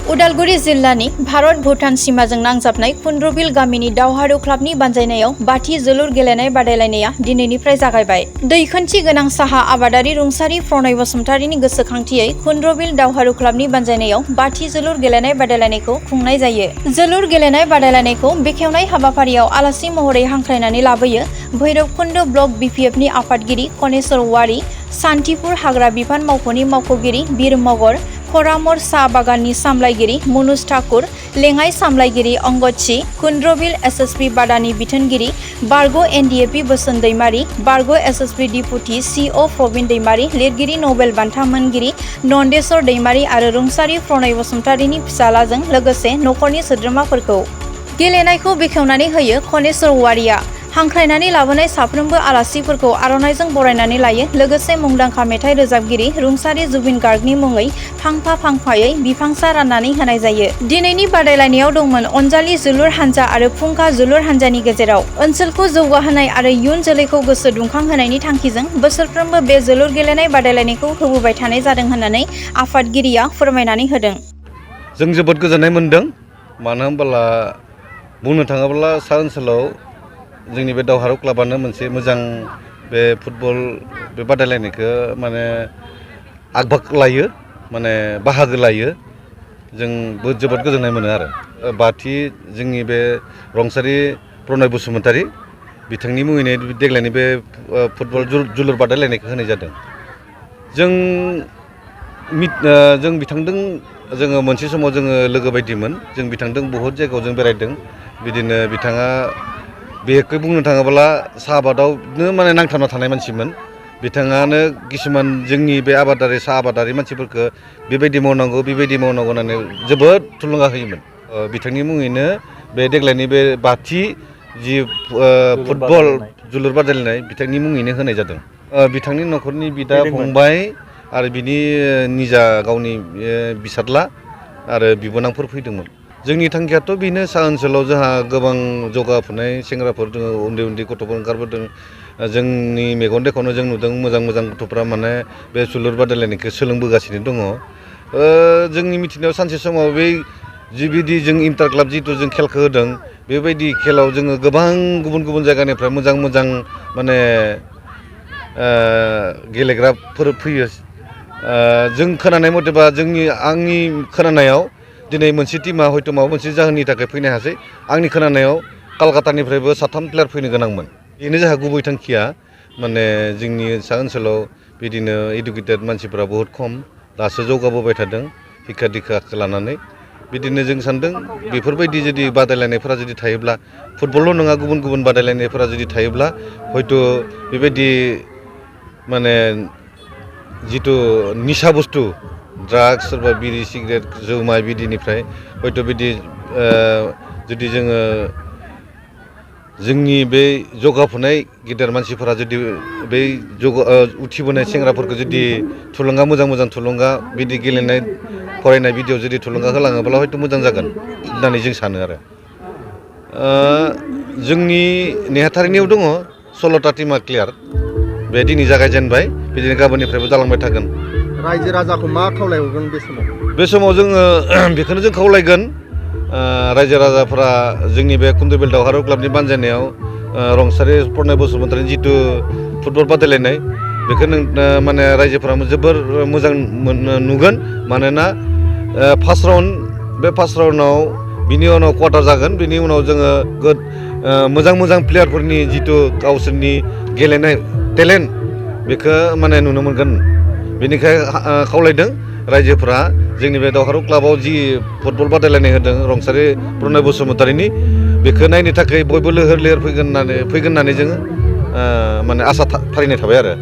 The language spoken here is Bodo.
उदालगुरि जिल्लानि भारत भुटान सीमाजों नांजाबनाय कुन्द्रबिल गामिनि दावहारु क्लाबनि बानजायनायाव बाथि जोलुर गेलेनाय बादायलायनाया दिनैनिफ्राय जागायबाय। दैखोनथि गोनां साहा आबादारि रुंसारि प्रणय बसुमतारिनि गोसोखांथियै कुन्द्रबिल दावहारु क्लाबनि बानजायनायाव बाथि जोलुर गेलेनाय बादायलायनायखौ खुंनाय जायो। जोलुर गेलेनाय बादायलायनायखौ बेखेवनाय हाबाफारियाव आलासि महरै हांख्रायनानै लाबोयो भैरबकुन्द ब्लक बिपिएफनि आफादगिरि कनेश्वर औवारी, सान्थिपुर हाग्रा बिफान मावख'नि मावख'गिरि बीर मगर, खरामर साहा बागाननि सामलायगिरि मनुज ठाकुर, लेङाइ सामलायगिरि अंगदसि, कुन्द्रबिल एसएसपि बादानि बिथोनगिरि बारग' एनडिएपि बोसोन दैमारि, बारग' एसएसपि डिपुटि सिअ प्रबिन दैमारि, लिरगिरि नबेल बान्था मोनगिरि नन्देस्वर दैमारि आरो रुंसारि प्रणय बसुमतारिनि फिसालाजों लोगोसे नखरनि सोद्रोमाफोरखौ गेलेनायखौ बेखेवनानै होयो कनेश्वर औवारीया। हांख्रायनानै लाबोनाय साफ्रोमबो आलासिफोरखौ आर'नाइजों बरायनानै लायो। लोगोसे मुंदांखा मेथाइ रोजाबगिरि रुंसारि जुबिन गार्गनि मुङै फांफा फांफायै बिफांसा राननानै होनाय जायो। दिनैनि बादायलायनायाव दंमोन अनजालि जोलुर हानजा आरो फुंखा जोलुर हानजानि गेजेराव। ओनसोलखौ जौगाहोनाय आरो इयुन जोलैखौ गोसो दुंखांहोनायनि थांखिजों बोसोरफ्रोमबो बे जोलुर गेलेनाय बादायलायनायखौ होबोबाय थानाय जादों होननानै आफादगिरिया फोरमायनानै होदों। जों जोबोद गोजोननाय मोनदों। मानो होनब्ला बुंनो थाङोब्ला सा ओनसोलाव जोंनि बे दावहारु क्लाबानो मोनसे मोजां बे फुटबल बे बादायलायनायखौ माने आग लायो, माने बाहागो लायो। जों जोबोद गोजोननाय मोनो आरो बाथि जोंनि बे रुंसारि प्रणय बसुमतारी बिथांनि मुङैनो देग्लायनि बे फुटबल जोलुर बादायलायनायखौ होनाय जादों। जों बिथांजों जोङो मोनसे समाव जोङो लोगो बायदिमोन। जों बिथांजों बहुद जायगायाव जों बेरायदों। बिदिनो बिथाङा बेखौ बुंनो थाङोब्ला साहा आबादावनो माने नांथाबना थानाय मानसिमोन। बिथाङानो किसुमान जोंनि बे साहा आबादारि मानसिफोरखौ बेबायदि मावनांगौ होननानै जोबोद थुलुंगा होयोमोन। बिथांनि मुङैनो बे देग्लायनि बे बाथि जि फुटबल जोलुर बादायलायनाय बिथांनि मुङैनो होनाय जादों। बिथांनि न'खरनि बिदा फंबाय आरो बिनि निजा गावनि बिसादला आरो बिबोनांफोर फैदोंमोन। जोंनि थांखियाथ' बेनो सा ओनसोलाव जोंहा गोबां जौगाफुनाय सेंग्राफोर दङ, उन्दै उन्दै गथ'फोर ओंखारबोदों। जोंनि मेगन देखौनो जों नुदों मोजां गथ'फ्रा माने बे जोलुर बादायलायनायखौ सोलोंबोगासिनो दङ। जोंनि मिथिनायाव सानसे समाव बै जिबायदि जों इन्टार क्लाब जिथु जों खेलखौ होदों बेबायदि खेलाव जोङो गोबां गुबुन जायगानिफ्राय मोजां माने गेलेग्राफोर फैयो। जों खोनानाय मथेबा आंनि खोनानायाव दिनै मोनसे टिमा हयथ' माबा मोनसे जाहोननि थाखाय फैनो हायासै। आंनि खोनानायाव कलकातानिफ्रायबो 3 प्लेयार फैनो गोनांमोन। बेनो जोंहा गुबै थांखिया। माने जोंनि सा ओनसोलाव बिदिनो इडुकेटेड मानसिफोरा बहुद खम, दासो जौगाबोबाय थादों शिक्षा दिक्षाखौ लानानै। बिदिनो जों सानदों बेफोरबायदि जुदि बादायलायनायफोरा जुदि थायोब्ला, फुटबलल' नङा गुबुन बादायलायनायफोरा जुदि थायोब्ला हयथ' बेबायदि माने जिथु निसा बुस्थु ड्राग्स सोरबा बिरि सिगारेट जुमाय बिदिनिफ्राय हयथ' बिदि जुदि जोङो जोंनि बे जौगाफुनाय गेदेर मानसिफोरा जुदि बै उथिबोनाय सेंग्राफोरखौ जुदि थुलुंगा मोजां थुलुंगा बिदि गेलेनाय फरायनाय बिदियाव जुदि थुलुंगा होलाङोब्ला हयथ' मोजां जागोन होननानै जों सानो आरो। जोंनि नेहाथारिनियाव दङ 16टा टिमा क्लियार। बे दिनै जागायजेनबाय, बिदिनो गाबोननिफ्रायबो जालांबाय थागोन। रायजो राजाखौ मा खावलायहरगोन बे समाव? बे समाव जोङो बेखौनो जों खावलायगोन रायजो राजाफोरा जोंनि बे कुन्द्रबिल दावहारु क्लाबनि बानजायनायाव रुंसारि प्रणय बसुमतारिनि जिथु फुटबल बादायलायनाय बेखौ माने रायजोफोरा जोबोर मोजां नुगोन। मानोना फार्स्ट राउन्डआव बिनि उनाव क्वार्टार जागोन। बिनि उनाव जोङो मोजां प्लेयारफोरनि जिथु गावसोरनि गेलेनाय टेलेन्ट बेखौ माने नुनो मोनगोन। बेनिखायनो खावलायदों रायजोफोरा जोंनि बे दावहारु क्लाबाव जि फुटबल बादायलायनाय होदों रुंसारि प्रणय बसुमतारिनि, बेखौ नायनो थाखाय बयबो लैहोर फैगोन होननानै जोङो माने आसा फारिनाय थाबाय आरो।